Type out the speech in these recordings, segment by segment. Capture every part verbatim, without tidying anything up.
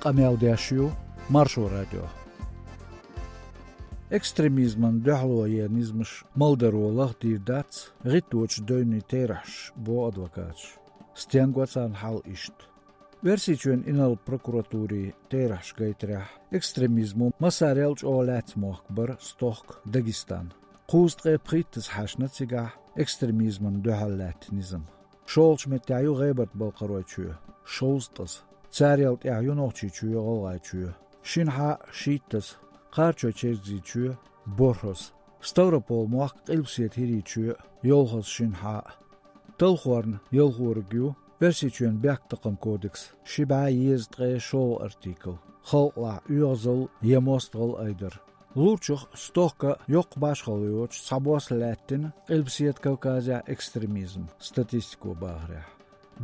Къамел деш ю Маршо радио. Экстремизман дуьхьало е низамаш малдаро лахдийр дац гӀитточу девнийн терахьаш, боху адвокаташа. Стенга царна хьал иштта? Оьрсийчоьнан инарла прокуратурин терахьаша гайтарехь, экстремизмо массарел чӀогӀа лаьцна мохк бара стохка Дагестан. Кхузткъе пхийттаза хьаьшна цигахь экстремизмана дуьхьал лаьтта низам. ШолгӀачу меттехь ю ГӀебарта-Балкхаройчоь, шовзткъаза. Царел тӀаьхьа ю Нохчийчоь, ГӀалгӀайчоь, шинхьа а шийттаза. Кхарачой-Чергазийчоь, борхӀаза. Ставрополь-мохк, Къилбаседа ХӀирийчоь, йолхаза, шинхьа а. Талхорна ялхораг ю Оьрсийчоьнан бехктакхаман кодексан ши бӀе езткъе шолгӀа артикл, халкъалахь оьгӀазалла я мостагӀалла айдар. Лурчух стохка йоккха башхалла йоцуш цхьабосса лаьттина Къилбаседа Кавказехь экстремизм, статистико бахарехь.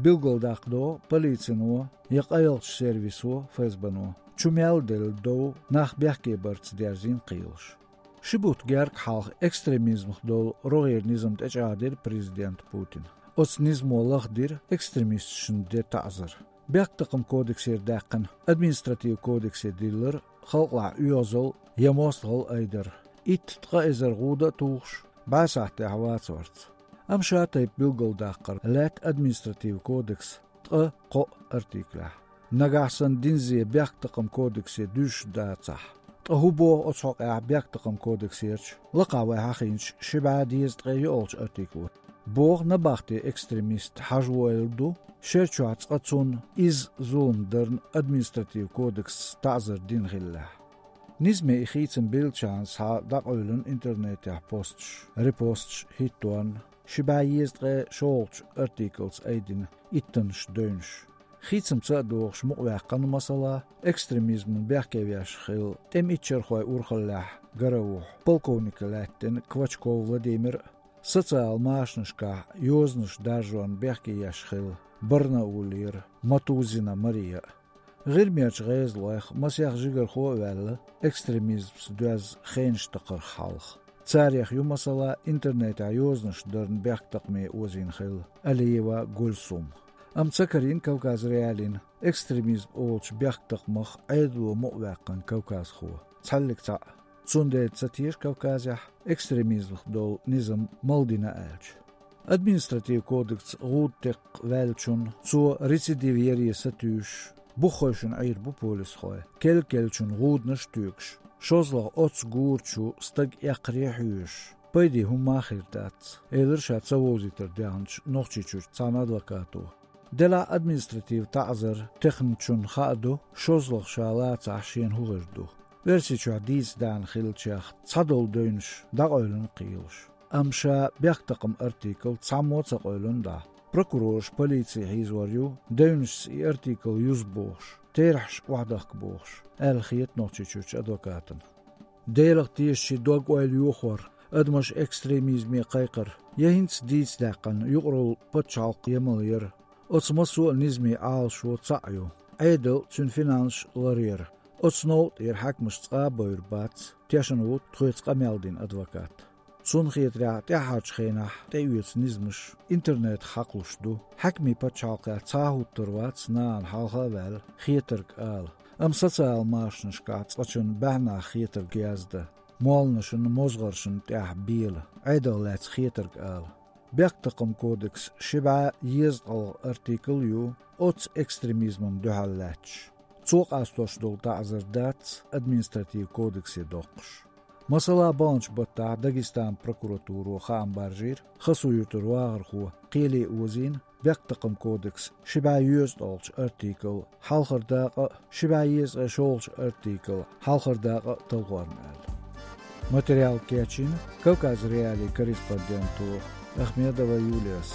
Билгалдаккха догӀу полицино я къайлахчу сервисо, ФСБ-но, чу мел делла дов нах бехке барца дерзийна кхелаш. Ши бутт герга хьалха экстремизмах долу рогӀера низам тӀечӀагӀдира президента Путина. Оцу низамо лахдира экстремисташна ден таӀзар. Бехктакхаман кодексера даьккхина административ кодексе диллира халкъалахь оьгӀазалла я мостагӀалла айдар. Итт-ткъа эзар гӀуда а тухуш, бӀе сахьтехь вацаварца. Амма ша тайпа билгалдаккхар лаьтта административ кодексан ткъа кхоъ артиклехь. Нагахь санна динзе бехктакхаман кодексе дуьзуш дацахь. Ткъа хӀун боху оцу хьокъехь бехктакхаман кодексерчу, лакхахь вай хьахийначу ши бӀе дезткъе йоьалгӀачу артикло? Боху, набахте экстремист хьажа войла ду, шер чохь цкъа цунна изза зулам дарна административ кодексан таӀзар дина хиллехь. Низаме и хийцам биллачарна схьа дӀакъевлина интернетехь посташ, репосташ хӀитторна ши бӀе езткъе шолгӀачу артиклца айдина иттаннаш девнаш. Хийцамца а догӀуш мукъаваьккхина, масала, экстремизмана бехке веш хилла тӀеман иччархойн урхаллехь Гараухь полковнике лаьттина Квачков Владимир а, социал машанашкахь йозанаш даржорна бехке еш хилла Барнаулера Матузина Мария а. ГӀирмечу гӀезалойх масех жигархо а ваьлла, экстремизмца доьзна хенаш такхарх хьалха. Царех ю, масала, интернетехь йозанаш дарна бехктакхаме озийна хилла Алиева Гульсум. Амма ца карийна Кавказ.Реалиин экстремизм олучу бехктакхамах Ӏедало мукъаваьккхина кавказхо, цхьаллиг цхьаъ. Цундела ца теша Кавказехь экстремизмах долу низам мала дина аьлча. Административ кодексца гӀуда текхна ваьллачунна, цо рецидив яре сатуьйсуш, буххойшинна Ӏийр бу полисхой, кел-келлачунна гӀуданаш а туьйгуш, шозлагӀа оццу гура чу стаг эккхаре а хьоьжуш, пайде хӀумма а хир дац, элира ша ца вовзийтар даьхначу Нохчийчуьрчу цхьана адвокато. Делахь административ таӀзар техначунна хаа ду, шозлагӀа ша лацахь, шена хӀун хир ду. Оьрсийчохь дийца даьхна хиллачех цхьадолу девнаш дӀакъевлина кхелаш. Амма ша бехктакхаман артикл цхьаммо а ца къевлина дӀа. Прокурораш полици хьийзор ю, девнашца и артикл юзу бохуш, терахьаш охьадахка бохуш, аьлла хета Нохчийчуьрчу адвокатана. Делах тешачийн дог-ойла йохор, адамаш экстремизме кхайкхар, я хӀинца дийца даьккхина юкъаралла пачхьалкх я малъяр, оцу массо а низамийн Ӏалашо цхьаъ ю: Ӏедал, цуьнан финансаш ларъяр. Оцу новкъа тӀера хьаькамаш цкъа а бовр бац, тешна ву тхоьца къамел дина адвокат. Цунна хетарехь, тӀаьххьарчу хенахь тӀеоьцу низамаш интернетах хьакхалуш ду. Хьаькамийн пачхьалкхехь цхьа а хӀуттур вац нахана хьалха а ваьлла хетарг ала. Амма социал машанашкахь цкъачунна баьхьнах хетарг яздан, молланашна, мозгӀаршна тӀехь бела, Ӏедалх лаьцна хетарг ала. Бехктакхаман кодексан ши бӀе езткъалгӀа артикл ю оццу экстремизмана дуьхьал лаьтташ. Цо къастош долу таӀзар дац административ кодексе доккхуш. Масала, баханчу баттахь Дагестанан прокуратуро хаам баржийра, Хасуюртара вахархо кхеле озийна бехктакхаман кодексан ши бӀе езткъалгӀачу артикл хьалхара дакъа а, ши бӀе езткъе шолгӀачу артикл хьалхара дакъа а талхорна аьлла. Материал кечйина Кавказ.Реалиин корреспонденто Ахмедова Юлияс,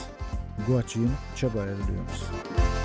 гочйина Чабаев Лоьмас.